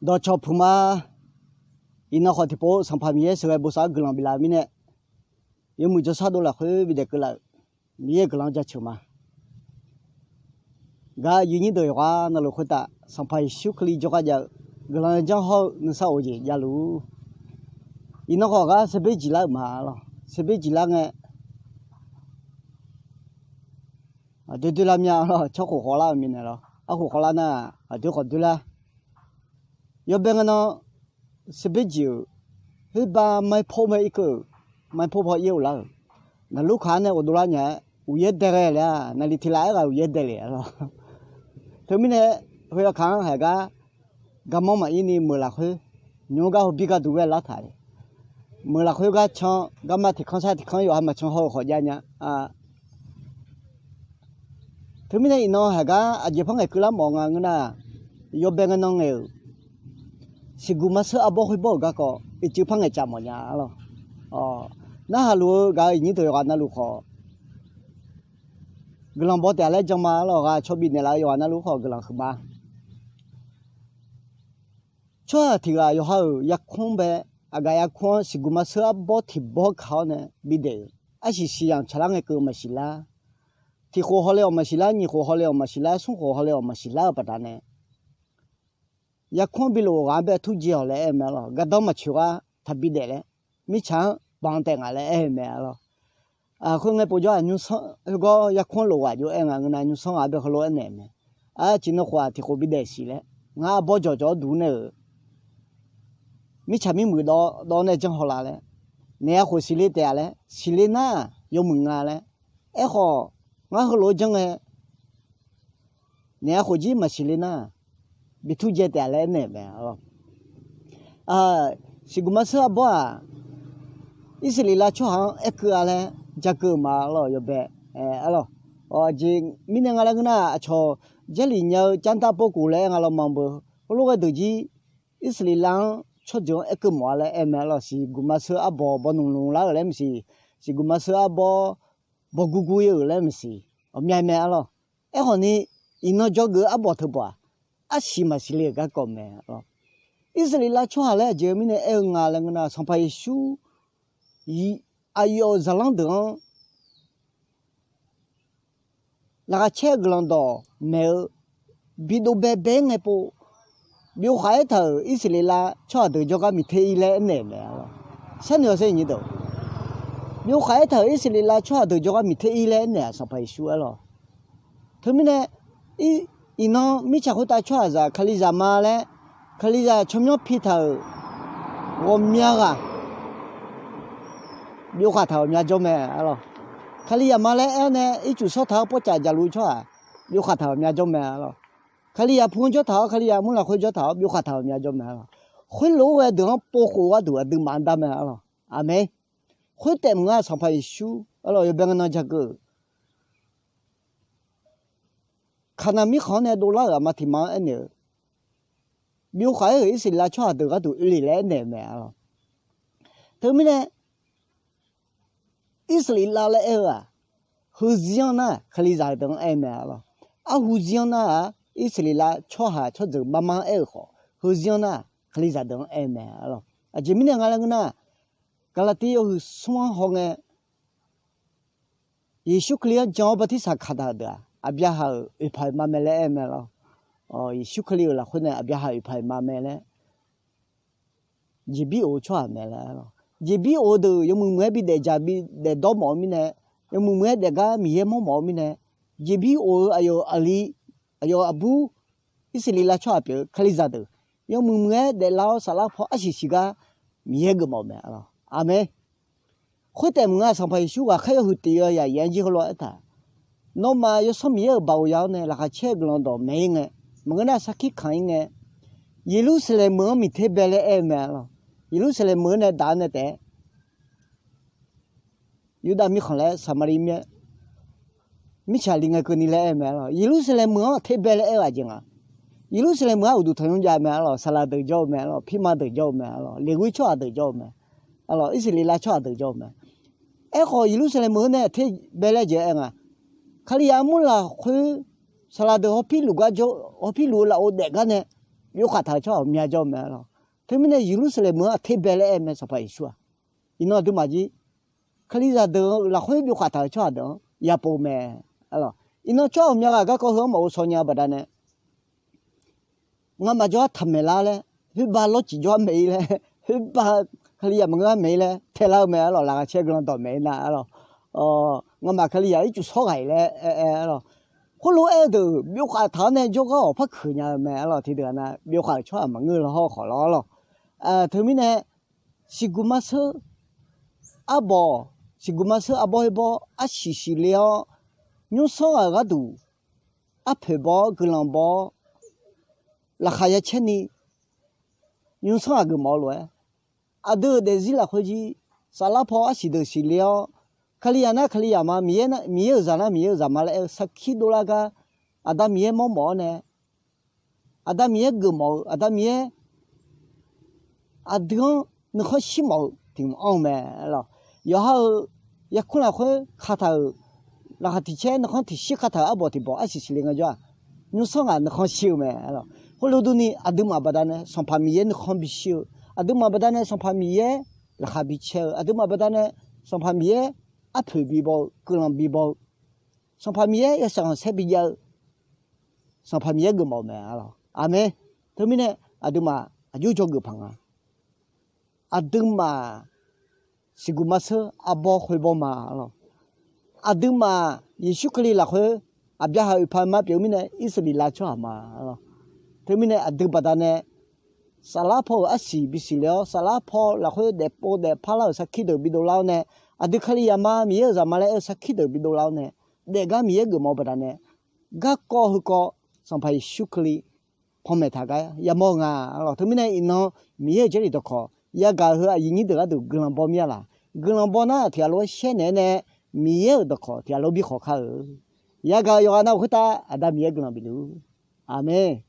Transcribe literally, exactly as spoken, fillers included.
Dawqcawq puq ma. Iqnan khawf tiqpov Sanqpaq Miqyaer sheuqghae bosav-anr guiqlanq biflaf-eu mirnae, yawmuiq jawrshar dov lafkhoer bidaef keuv laf-euq Miqyaer-euq guiqlanq-anr jaceuq ma. Gaq-eu aqyuif nyir deuq yawqghaq navluf khoertav Sanqpaq Yeqsur Kali jawrgar jav-eu guiqlanq-eu janr hawr-eu nuisar of-eu jeq javluf-ur. Iqnan khawf ghaq serber jiqlar-euq ma lawr. Serber jiqlar ngae, aqdoer doerlar mya lawr. Tsawrkhof khawvlar-eu mirnae lawr, arkhof khawvlar nar, aqdoer khawf doerlar. Yawbae ngae nan serber jiq-euq, khoerba ไมค์โฟน bae irkeuv-euq, ไมค์โฟน paw ir-eu lar-euq, naqlur kaq-anr nae ghofdov lar nya-aer uqyaer dae ghae le-a, naqli tiq laf-aer ghaq uqyaer dae le-a lawr. Teumirnae, heu yawkaq-anr haiq gar garmanr maqir ni meuq lafkhoer, nymr gar hawbir gar duq ghae lartaq le. Meuq lafkhoer gar can, garma tiq kanr sar tiq kanr yawqha maqcan haw-eu khawf jav nya-a. Teumirnae iqnan haiq gar aqjeq par ngaeqkeuv lar mawf nga ngeur nar, yawbae ngae nan ngaeq-euq siqguq marseur arbawr khoerbawr-euq garkawv ircuf par ngaeqcaf mawf nya-a lawr. Narhaq luf-eu gaq-eu aqnyir deuq yawqghaq navluf khawf, guiqlanq baw taef-a laer jan ma lawr. Ghaq caw bifnaeq laf-eu yawqghaq navluf khawf guiqlanq huiqma. Tsawrhaq tiq ghaq yawqha-euq yarkmr bae, aqgaf yarkmr-anr siqguq marseur arbawr tiq bawr ka-awr nae bidaef-euq arsiq siqyanq tsaqlar ngae keuv maqsiq lar. Tiq khof hawle-awq maqsiq lar, nyiq khof hawle-awq maqsiq lar, smr khof hawle-awq maqsiq lar-eu baqdanae, yarkmr-anr bilof-eu ghaq-anr bae tur dzae-awq laer aer-eu mae-a lawr. Gardanr maqtsoeq gar taqbi daef laer, mirtsaq-anr banq taef nga laer aer-eu mae-a lawr. Khoerngae povjawr-aq, nymrsanr heugawr yarkmr lof ghaq jov-aer nga ngeur nar, nymrsanr ghaq bae heulof-aer naeq-eu mae. Aqjeq nan khof-aq tiq khof bidaef siq laer, ngar arbawr jawqjawq-awr duq nae-euq mirtsaq mirmuiq dawv dawv nae janr haw la laer, naeq-a khof siqle taef-a laer, siqle nar yawmuiq nga laer. Aerkhawf, ngar heulof-aer janr ngae, naeq-a khof jir maqsiq le nar, bi tur dzae taef-a laer aernaeq-euq mae-a lawr. Siqguq marseur arbawr-aq, Irsaqleqlav tsawrhaq-anr aerkeuv-a laer jakeuv-eu ma lawr, yawbae. Aqjeq mirnae nga laer ngeur nar, aqcawq Jarlif nya-eu cardav pov khof laer aer nga lawr ma beu. Heulof ghae deuq jir Irsaqleqlav-anr tsawrjeuq-anr aerkeuv mawf-a laer aer mae-a lawr. Siqguq marseur arbawr bawq nmq nmq lar-euq laer maqsiq, siqguq marseur arbawr bawq gurgur ir-euq laer maqsiq, ghawqmya mae-a lawr. Aerkhawf ni, iqnan jawrgeuf-eu arbawr teubawq-aq, arsiq maqsiq le-euq garkawv mae lawr. Irsaqleqlav tsawrhaq laer aqjeq-eu mirnae aer-eu nga laer ngeur nar, Sanqpaq Yeqsur aqyawf-euq zaqlanr deuq-anr laqkhaq caer-eu guiqlanq dawqmaeq-eu bidov baebae-aer ngae pov, byov khaq-aer taq-euq Irsaqleqlav tsawrhaq deuq jawrgar miqter ir laer aernaeq-euq mae-a lawr. Sharnoeq-awr sher nyi deuq, byov khaq-aer taq-euq Irsaqleqlav tsawrhaq deuq jawrgar miqter ir laer aernaeq-aq, Sanqpaq Yeqsur aer lawr. Teumirnae, iqnan mirtsaq khoertav tsawrhaqzaq Kalizaq ma laer, Kalizaq tsawrmyanr pi taq-euq ghawqmya ghaq byov khaq taq ghawqmya jawr mae-a lawr. Kalizaq ma laer aer-awr nae ircuf shawr taq-awr pawrcaf jaqluf tsawrhaq byov khaq taq ghawqmya jawr mae-a lawr. Kalizaq pu-anr jawr taq-awr, Kalizaq mur lafkhoer jawr taq-awr byov khaq taq ghawqmya jawr mae-a lawr. Khoerlof-aer ghae deuq-anr povkhof gharduq aqduimaf-anr dar mae-a lawr. Aqmeq. Khoertaef maqngeur-aq, Sanqpaq Yeqsur aer lawr, yawbae ngae nan jakeuv-euq Kaqnaq mirkhanq-anr nae dovlar-euq aqma tiq ma-anr aernaeq-eu, byov khaq-aer-euq Irsaqleqlav tsawrhaq deuq gharduq oe le laer aernaeq-eu mae-a lawr. Teumirnae, Irsaqleqlav laer aer-eu-aq, heuzir-anr nar Kalizaq deuq-anr aer mae-a lawr. Arhu zir-anr nar-aq, Irsaqleqlav tsawrhaq tsawrjeuq marmar-anr aer-euq khawf, heuzir-anr nar Kalizaq deuq-anr aer mae-a lawr. Aqjeq mirnae nga laer ngeur nar, Gaqlaqtiv yawhuiq smr-anr hawngae, Yeqsur Kali-anr jan-awr bartirsaq kaq daq-euq deuq-aq, Aqbyaqhaq-euq oeqpaq oeqma mae laer aer mae lawr. Yeqsur Kali-euq lafkhoer nae Aqbyaqhaq oeqpaq oeqma mae laer, jeqbir of-eu tsawrhaq mae laer aer lawr. Jeqbir of-eu deuq yawmuiq muiq-aer bidaef dzaq bidaef dawr mawf-eu mirnae, yawmuiq muiq-aer daefgar Miqyaer mawr mawf-eu mirnae, jeqbir of-eu aqyawf-euq aqli, aqyawf-euq aqbur, Irsaqleqlav tsawrhaq pyeuf-eu Kalizaq deuq yawmuiq muiq-aer daeflar-awr saflar paw arsiq siq gar Miqyaer geufmawf-eu mae-a lawr. Aqmeq. Khoertaef maqngeur-aq, Sanqpaq Yeqsur ghaqkhaer yawhuiq tif-eu yaqyaf-anr jir heulof-aer aertaq, nawmaf Yawsanr Miqyaer-euq baoq ya-awr nae laqkhaq caer-eu guiqlanq dawqmaeq ir ngae, maqngeur nar sarkir kanq ir ngae, Yeqlursaqlaeq meuq-anr miqter bae laer aer-eu mae-a lawr. Yeqlursaqlaeq meuq-anr nae daq-awr nae taef-aer Yurdav mirkhanq laer Saqmaqliv mir-aer mirtsaq li ngae keuvni laer aer-eu mae-a lawr. Yeqlursaqlaeq meuq-anr ter bae laer aer-eu aqjeq nga. Yeqlursaqlaeq meuq-anr uqduq tanqnymr jav-eu mae-a lawr. Saqlaq deuq jawr-eu mae-a lawr. Pirma deuq jawr-eu mae-a lawr. Leqwir tsawrhaq deuq jawr-eu mae. Irsaqleqlav tsawrhaq deuq jawr-eu mae. Aerkhawf, Yeqlursaqlaeq meuq-anr nae ter bae laer jeq aer nga. Kalizaq armur lafkhoer saqlaq deuq hawpirluf gar jawr, hawpirluf-eu lafov daef gar nae byov khaf taq-euq tsawrhaq ghawqmya jawr-eu mae arlawq. Teumirnae Yeqlursaqlaeq meuq-anr aqter bae laer aer-eu mae, Sanqpaq Yeqsur-aq. Iqnan aqduimaf jir Kalizaq deuq-euq lafkhoer byov khaf taq-euq tsawrhaq deuq-anr ya pov-eu mae arlawq. Iqnan tsawrhaq ghawqmya ghaq garkawv heu-anr maqghov shaw nya-eu baqdanae, ngamaf jawrgar taqmaeq lar laer, khoerbav lawrcif jawrgar maeq-ir laer, khoerbav Kalizaq maqngeur-ar maeq-ir laer taelar-eu mae arlawq. Laqkhaq caer guiqlanq dawq maeq-ir nar arlawq. Ngamaf Kalizaq ircuf shawr ghaq-iq laer aer-aer arlawq. Khoerlof-aer aer-eu deuq byov khaf taq-awr nae jawrgar-awq par keuq nya-eu mae arlawq. Tiqdeuq-aq nav byov khaf-euq tsawrhaq maqngeur-eu lawr hawr khawf lawr arlawq. Teumirnae siqguq marseur arbawq, siqguq marseur arbawr khoerbawr arsiq siqle-awr, nymrsanr ghaq-euq gharduq arpoeq baw-awr guiqlanq baw-awr, laqkhaq ya caer ni nymrsanr ghaq geufmawf-eu lof-aer, aqdui-euq daefzir lafkhoer jir saflar paw arsiq deuq siqle-awr, Kalizaq nar Kalizaq ma, Miqyaer nar Miqyaer-euq zaq nar Miqyaer-euq zaq ma laer aer-eu sarkir dovlar gar, Aqda Miqyaer mawrmawf-awr nae, Aqda Miqyaer geufmawf-eu, Aqda Miqyaer aqdui-anr nuikhanr shir mawf-eu tiq mq anr-eu mae arlawq. Yawqha-euq yarkmr lafkhoer kataq-euq laqkhaq tiqcaer nuikhanr tiqshir kataq-euq arbawq tiqbawq arsiq siqle ngaejawr-aq, nymrsanr ghaq nuikhanr shir-eu mae arlawq. Khoerlof durni aqduimaf baqdanae Sanqpaq Miqyaer nuikhanr bishir-eu, aqduimaf baqdanae Sanqpaq Miqyaer laqkhaq bicaer-eu, aqduimaf baqdanae Sanqpaq Miqyaer arpoeq bibaw-eu, guiqlanq bibaw-eu, Sanqpaq Miqyaer yawshaef khanqsaer bijav-eu, Sanqpaq Miqyaer geufmawf-eu mae arlawq. Aqmeq. Teumirnae aqduimaf aqjox jawrgeuf paq nga. Aqduimaf siqguq marseur arbawr khoerbawr ma arlawq. Aqduimaf Yeqsur Kali lafkhoer Aqbyaqhaq oeqpaq ma pyeuf-eu mirnae Irsaqleqlav tsawrhaq ma arlawq. Teumirnae aqdui baqdanae saflar paw-euq arsiq bisiq le-awr, saflar paw lafkhoer daefpov daefpar lar-euq sarkir deuq bidov lar-awr nae, aqdui Kalizaq ma, Miqyaer-euq zaq ma laer aer-eu sarkir deuq bidov lar-awr nae, daefgar Miqyaer geufmawf-eu baqdanae, garkawv heukawv Sanqpaq Yeqsur Kali panmaeq taq gar yamawr-eu nga arlawq. Teumirnae iqnan Miqyaer-euq Jarlif dawqkawq yagaq-eu heu aqyuif nyir deuq gharduq guiqlanq baw mir-a laq? Guiqlanq baw nar tiq ghaq lof-aer shaer naeq-aer nae Miqyaer-euq dawqkawq tiq ghaq lof bi khawf kar-euq. Yagaq-euq yawqghaq navluf khoertav Aqda Miqyaer guiqlanq bif luf-ur. Aqmeq.